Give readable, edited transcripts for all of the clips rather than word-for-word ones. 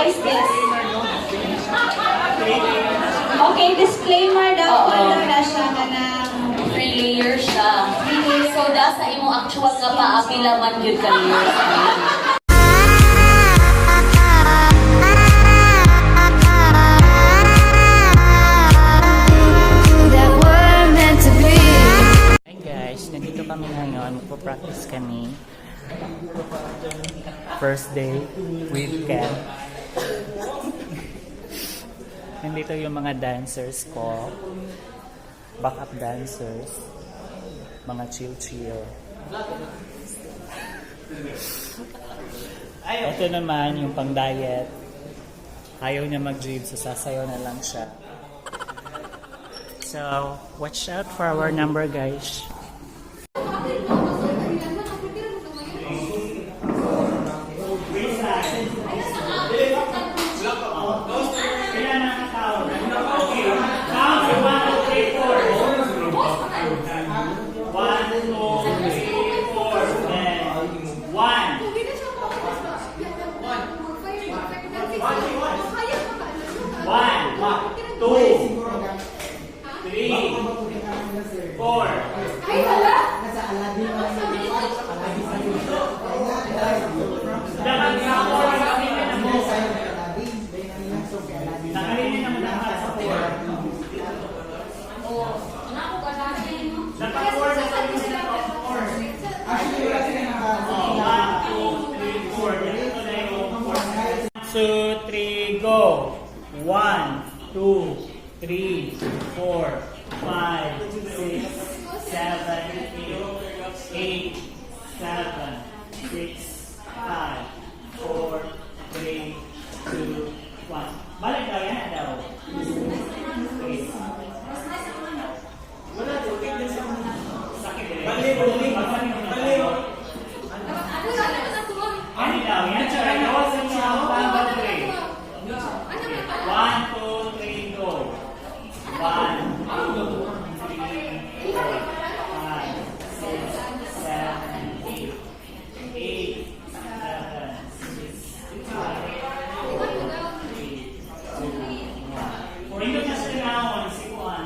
Guys, this. Okay, disclaimer daw Oo. Kung na siya ka ng Three layers siya. So, da sa imong actual nga paa, pila man gyud ka layers. That we're meant to be. Hi guys, nandito kami ngayon. Magpo-practice kami. First day with Ken. Nandito yung mga dancers ko. Backup dancers. Mga chill-chill. Ito naman yung pang-diet. Ayaw niya mag-gym, so sasayaw na lang siya. So, watch out for our number, guys. Kailan nakatao? Okay. Count. One, two, three, four. One, two, three, four. Then, one. One, two, three, four. Dapat sa four, nakalimin na mo. Nakalimin na mo dapat sa four. Dapat four, nakalimin na mo four. Oh, one, two, three, four. Ito na yung four. Two, three, go. One, two, three, four, five, six, seven, eight, eight, seven, six, five, four, three, two, one. Balik daw yan daw. Okay. Sakit eh. Balik, balik, balik. Ano daw yan? One, two, three. One, two, three, go. One, two, three, four, five, six, seven, eight, eight, seven, six, five, four, three, two, one. Nindot na siya naon, si Juan.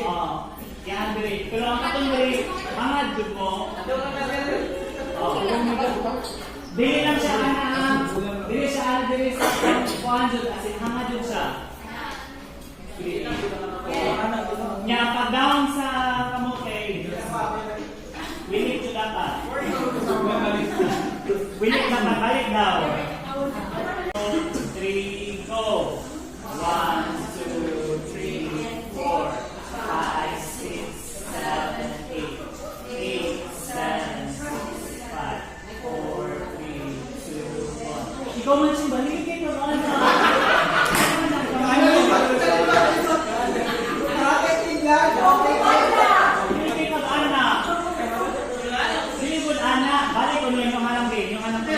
Oh, yan diri. Pero ang katong diri, hangad jud mo. Oh. Dili lang siya ana. Dili siya ana dili sa kuan jud, as in hangad jud siya. Nya pa down sa kamote. Wilik jud dapat. Wilik dapat, balik daw. Two, three, go. One, two, three, four, five, six, seven, eight, eight, seven, six, five, four, three, two, one. Ikaw man siya, balik kayo naman. Balik kayo ana. Sige, ana. Balik ko yung alam din. Yung alam ko.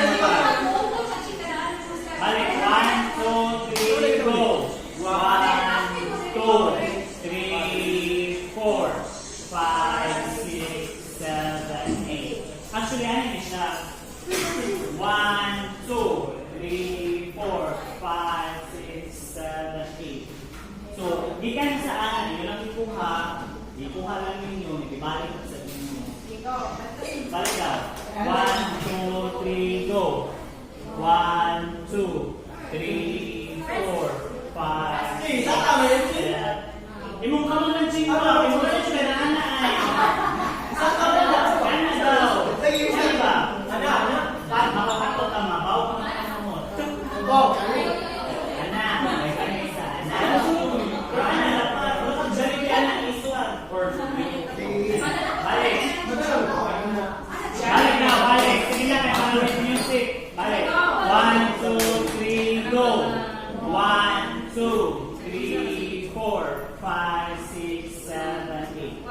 Balik. One, two, three, go. One, two, three, four, five, six, seven, eight. Actually, ano yun siya? One, two, three, four, five, six, seven, eight. So, gikan sa ana, yun ang ikuha. Ikuha lang ninyo, ibalik sa inyo. Balik daw. One, two, three, go. One, two, three, four, five, six, seven. Imong kamang ng chingwa. Imong kamang ng ana ay. Ana daw. Ano ba? Ana. Makapatot ang mabaw ka man ang kamot. Ana. May kana isa. Ana. Pero ana dapat. Pero pag Jollibee ana iswa. Or balik. Balik na, balik. Sige lang, kaya para with music. Balik. One, two, three, go. One, two, three, four, five, six, seven, eight.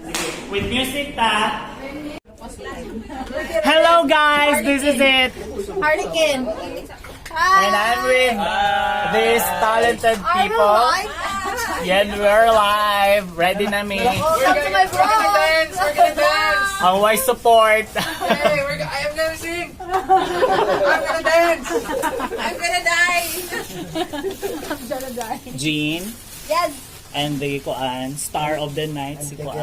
Sige. With music ta. Hello guys, this is it. Harlequin. And I'm with these talented people. Yan, we're live. Ready na mi. Welcome to my We're gonna vlog. dance! We're gonna dance! Ang way support. Hey, I am gonna sing! I'm gonna dance! I'm gonna die! Jean. Yes! And the kuan, star of the night, si kuan.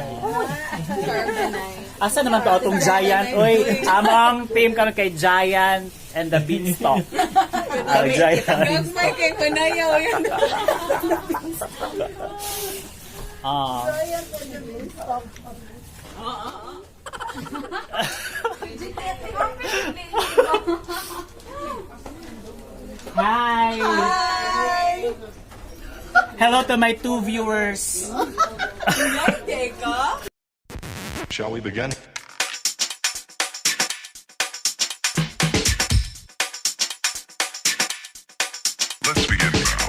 Asa naman to atong Giant? Oy, among team kami kay Giant and the Beanstalk. Oh, Giant. Gagmay kay Manayaw yun. Ah. Hi! Hi! Hello to my two viewers. Teka! Shall we begin? Let's begin now.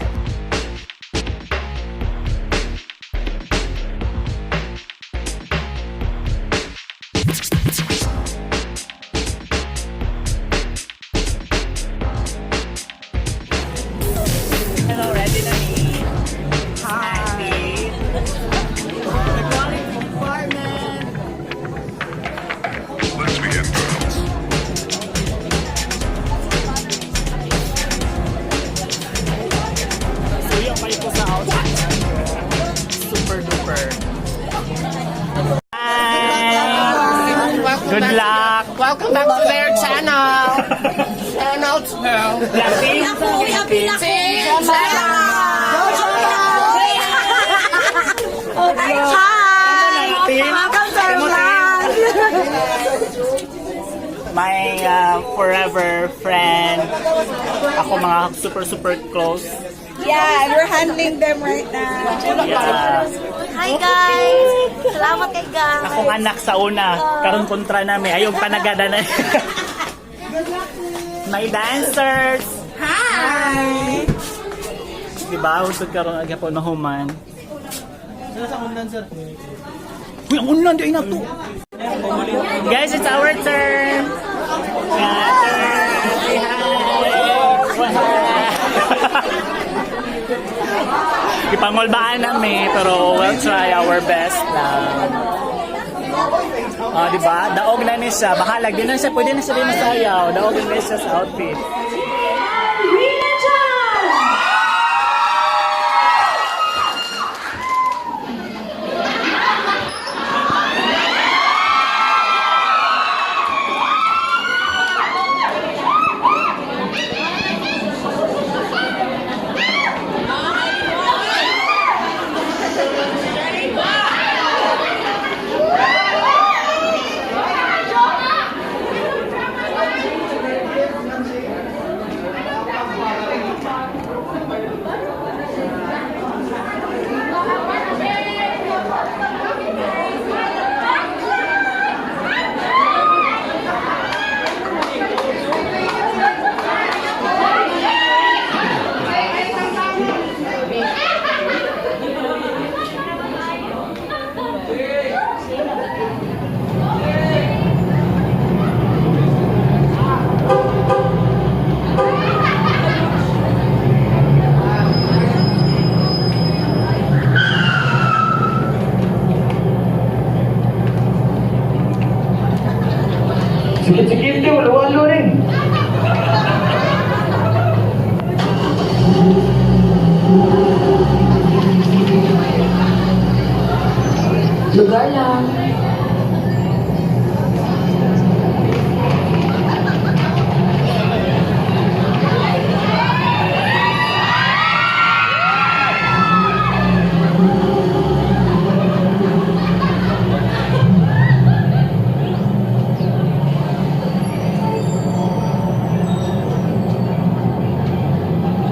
Hello, ready na mi. Hi. The calling from Carmen. Let's begin now. Suyo kayo ko sa outfit. Super duper. Hi! Good luck! Welcome back to their channel! Channel 2! Lasing! Hi! Welcome to our vlog! My forever friend. Ako mga super super close. Yeah, and we're handling them right now. Yeah. Hi guys! Salamat kay guys! Akong anak sa una, karon kontra nami ayaw panagada na. My dancers. Hi! Di ba? Usod karon agapon mahuman. Uy, ang unlan di ay nato. Guys, it's our turn. Yeah, turn. Say hi. Ipangolbaan nami, pero we'll try our best lang. Ah, di ba? Daog na ni siya. Bahalag di na siya pwede na siya din masayaw. Daog na siya sa outfit. Rina Chan! Sikit-sikit ito, walo rin. Lugar lang.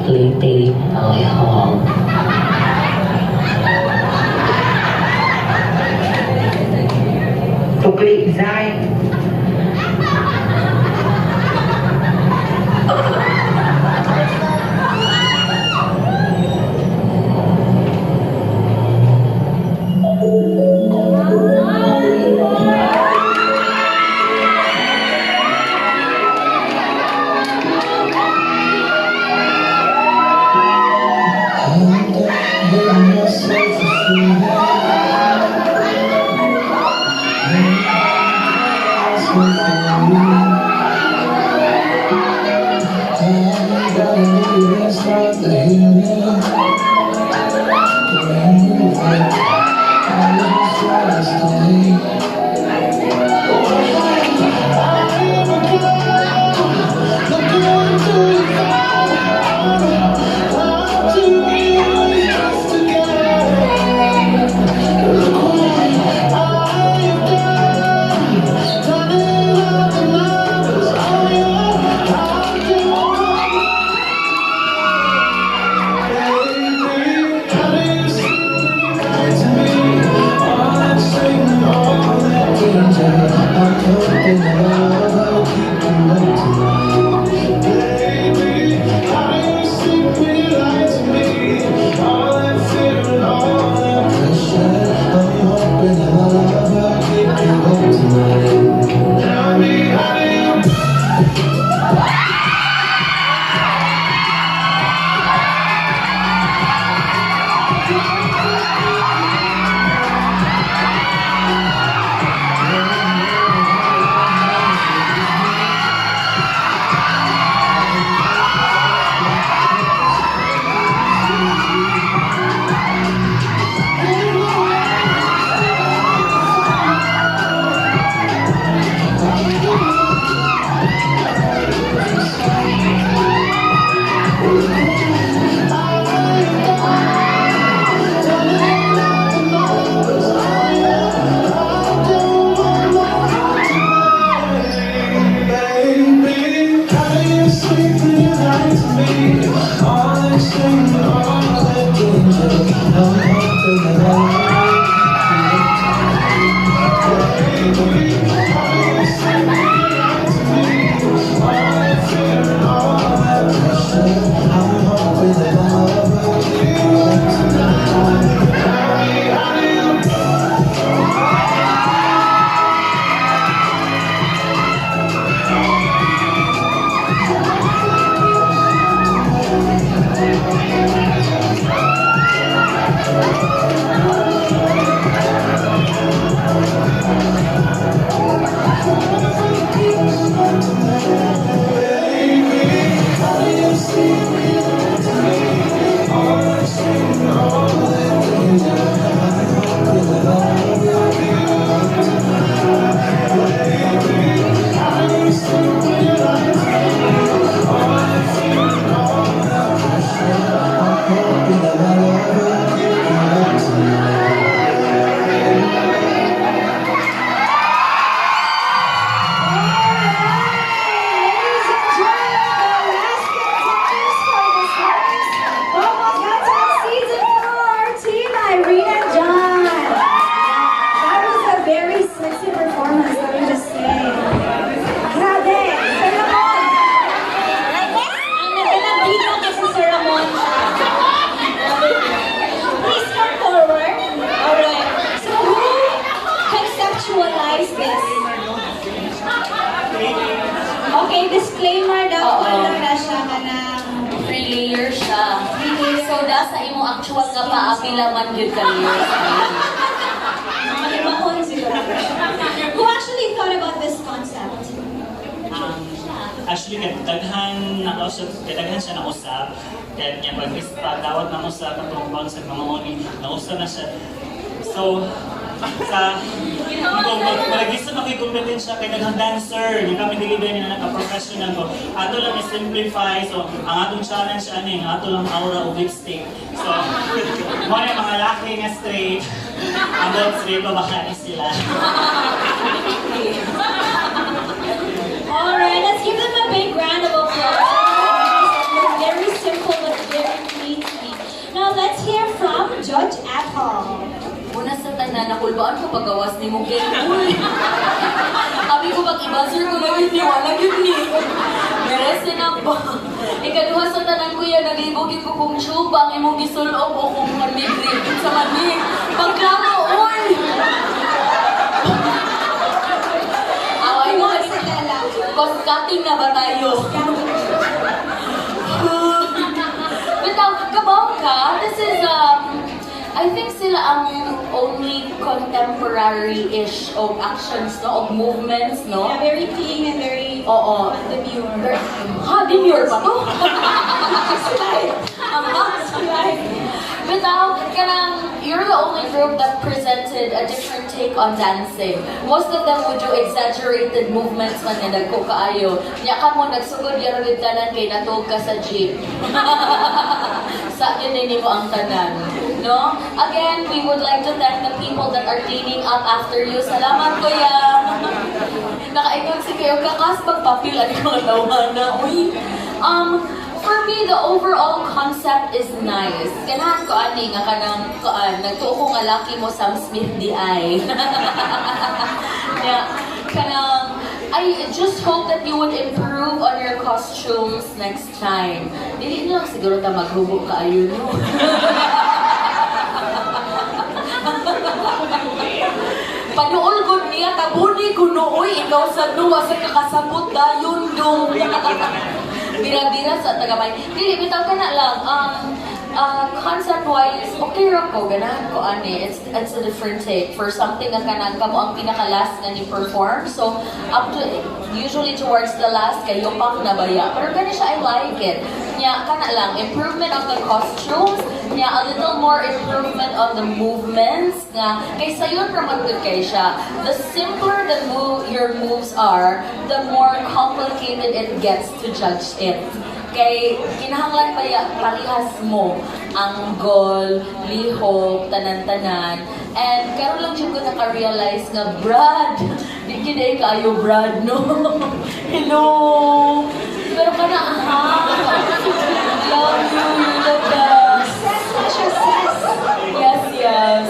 Sleepy Holly. Tukli, Zai. Baby, how you sleep when you lie to me? All that shame and all that danger. I'm hoping that I Baby, how you sleep when you lie to me? All that fear and all that pressure. I'm hoping that I love you tonight. How do you Hoping that I love you tonight. Ladies and gentlemen, the last contenders for this first Vocal Contest Season 4, Team Irene and John. That was a very sexy performance, let me just say. Grabe! Sir Ramon! Ang nagdito kasi Sir Ramon siya. Please come forward. Alright. So who conceptualized this? Okay, disclaimer daw, Oo. ano na siya kanang Three layer siya. So, da sa imong actual nga paapila man gyud ka layers. Mahon siguro. Who actually thought about this concept? Actually, kay daghan na usap, kay daghan siya nausap. Kaya niya pag pagdawat na mo sa katong concept mga oni, nausap na siya. So, sa kung malagi sa makikompetensya kay daghang dancer, di kami dili ba niya naka-professional ko. Ato lang i-simplify. So, ang atong challenge ani, ang ato lang aura o lipstick. So, mo na mga laki nga straight. Ang straight pa baka ni sila. Alright, let's give them a big round of applause. Very simple but very pretty. Now let's hear from Judge Apple. Una sa tanan, nakulbaan ko paggawas ni mo gay. Uy! Abi ko pag i-buzzer ko lang yun ni, wala yun ni. Merese na ba? Ikaduha sa tanan kuya, naglibog yun ko kung tsuba ang imong gisulob o kung libre sa mani. Pagklamo, uy! Away mo, Sa tela. cost cutting na ba tayo? Bitaw, kabaw ka, this is, I think sila ang only contemporary-ish of actions, no? Of movements, no? Yeah, very clean and very Oo. demure. Ha, demure pa to? Right. Bitaw, kanang, you're the only group that presented a different take on dancing. Most of them would do exaggerated movements man nga dagko kaayo. Nya ka mo nagsugod yaro gyud tanan kay natug ka sa jeep. Sa yun din mo ang tanan. No? Again, we would like to thank the people that are cleaning up after you. Salamat, kuya. Nakaingon si kayo, kakas pagpapil, ano yung tawa na. Uy. For me, the overall concept is nice. Ganahan ko ani nga kanang kuan, nagtuo ko nga laki mo Sam Smith di ay. Yeah, kanang I just hope that you would improve on your costumes next time. Dili na lang siguro ta maghubo kaayo no. Panuol gud niya tabuni. Kuno, uy, ikaw sa nuwa sa kakasabot dayon dong. Bira-bira sa tagamay. Dili, bitaw ka na lang. Concept-wise, okay ra ko, ganahan ko ani. It's a different take for something nga kanang kamo ang pinaka-last nga ni perform. So, up to, usually towards the last, kayo pang nabaya. Pero gani siya, I like it. Nya, kana lang, improvement of the costumes, nya, a little more improvement on the movements, nga, kay sayon raman gud kay siya. The simpler the move, your moves are, the more complicated it gets to judge it. Kay kinahanglan pa ya parihas mo angle, lihok, tanan-tanan. And karon lang jud ko naka-realize nga Brad, di kini kaayo Brad, no. Hello. Pero kana ha. Love you, you the best. Ses na siya, ses. Yes.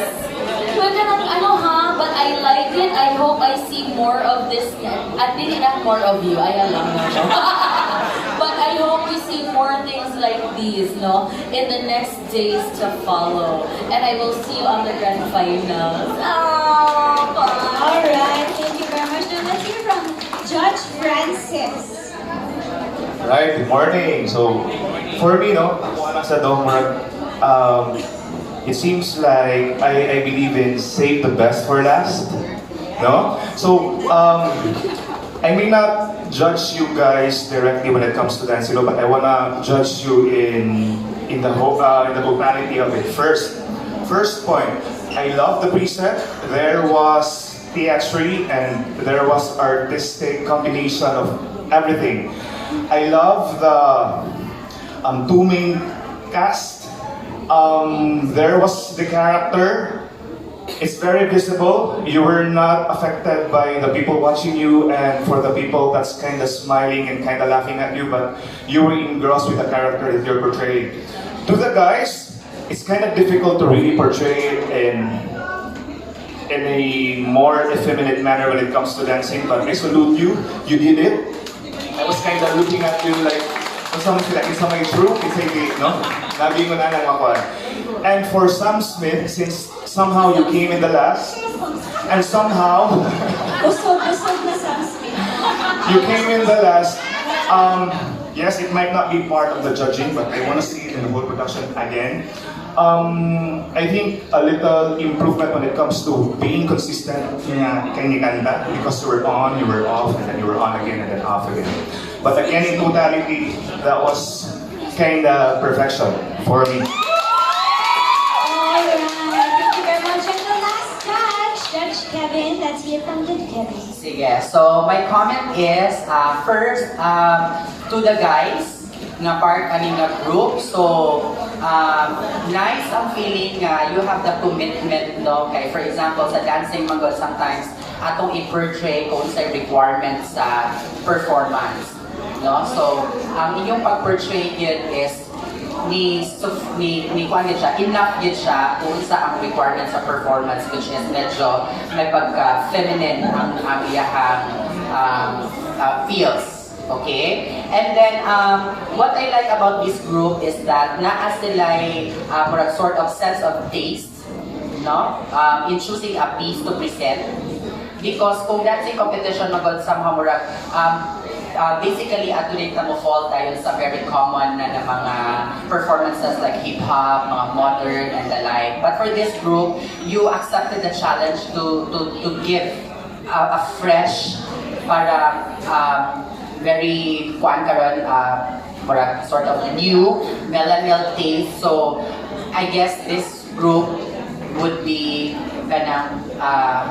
Pero kanang ano ha, but I like it. I hope I see more of this. At dili na more of you. Ay, alam mo. But I hope we see more things like these, no? In the next days to follow. And I will see you on the grand finals. Ah, bye. All right, thank you very much. Now let's hear from Judge Francis. Right, good morning. So, for me, no, ako lang sa dong, it seems like I believe in save the best for last. No? So, I may not judge you guys directly when it comes to dancing, no, but I wanna judge you in the totality of it. First point, I love the preset. There was theatrical and there was artistic combination of everything. I love the two main cast. There was the character. It's very visible. You were not affected by the people watching you and for the people that's kind of smiling and kind of laughing at you, but you were engrossed with the character that you're portraying. To the guys, it's kind of difficult to really portray it in a more effeminate manner when it comes to dancing, but I salute you. You did it. I was kind of looking at you like, kung saan sila, kinsa may true, kinsa hindi, no? Lagi ko na lang makuha. And for Sam Smith, since somehow you came in the last, and somehow Busog, busog na Sam Smith. You came in the last, yes, it might not be part of the judging, but I want to see it in the whole production again. I think a little improvement when it comes to being consistent nga kay ni kanta because you were on, you were off, and then you were on again and then off again. But again, in totality, that was kinda perfection for me. All right, thank you very much. And the last judge, Judge Kevin. Let's hear from Judge Kevin. Sige. So, my comment is, first, to the guys nga part ani nga group. So, nice ang feeling nga you have the commitment, no? Kay, for example, sa dancing man gud, sometimes atong i-portray kung sa requirements sa performance, no? So, ang inyong pag-portray yun is ni kuan gid siya, enough gid siya kung sa ang requirement sa performance, which is medyo may pagka feminine ang iyahang feels, okay? And then what I like about this group is that naa sila murag sort of sense of taste, no, in choosing a piece to present, because kung dancing competition magod, somehow murag basically ato din ta mo fall tayo sa very common na mga performances like hip hop, mga modern and the like. But for this group, you accepted the challenge to give a fresh, para very kuan karon, murag sort of new millennial taste. So I guess this group would be kanang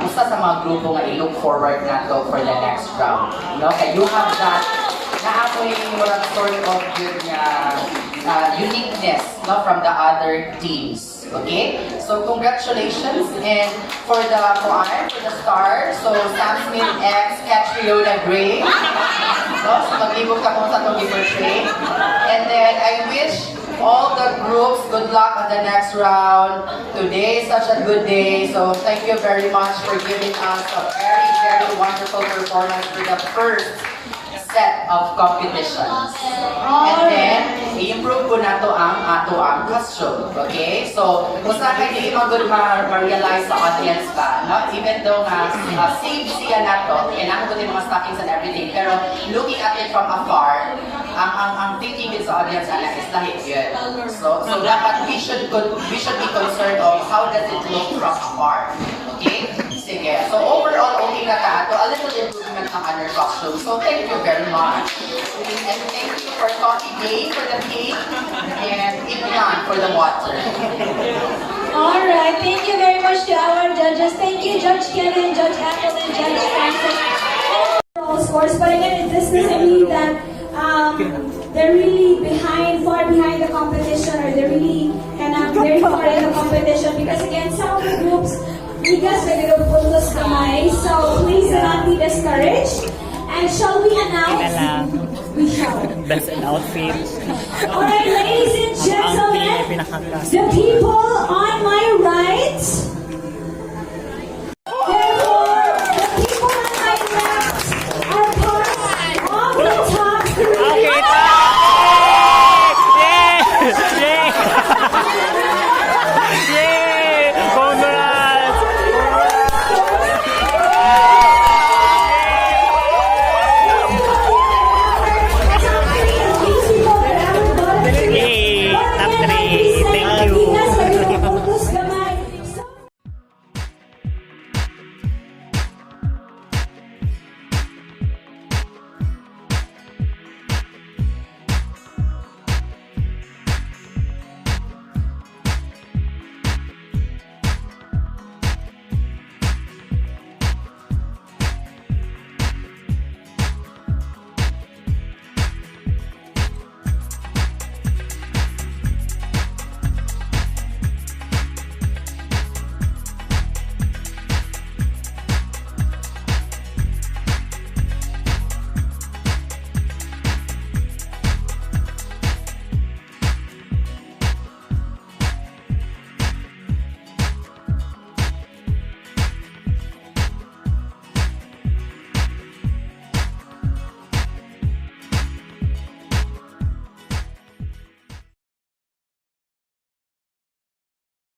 usa sa mga grupo nga i-look forward nato for the next round. No? Kay you have that naa mo'y murag sort of yun nga uniqueness, no, from the other teams. Okay? So congratulations, and for the kuan, for the star, so Sam Smith x Catriona Gray. No? So maglibog ka kung sa itong i-portray. And then I wish all the groups good luck on the next round. Today is such a good day. So thank you very much for giving us a very, very wonderful performance for the first set of competitions. And then, i-improve po nato ang ato ang costume. Okay? So, kung sa kay dili man gud ma-realize sa audience ba, no? Even though nga save siya nato, kailangan ko din mga stockings and everything, pero looking at it from afar, ang thinking din sa audience ana is lahi yun. So dapat we should be concerned of how does it look from afar. Okay? Sige. So overall, okay na ta. To a little improvement ng other costume. So thank you very much. And thank you for Coffee Day for the cake and Evian for the water. All right, thank you very much to our judges. Thank you, Judge Kevin, Judge Apple, and Judge Francis. And overall scores, but again, this doesn't mean that they're really behind, far behind the competition, or they're really kind of very far in the competition. Because again, some of the groups, ligas na puntos kamay. So please do not be discouraged. And shall we announce? We shall. Best in outfit. All right, ladies and Ang gentlemen, pinaka the people on my right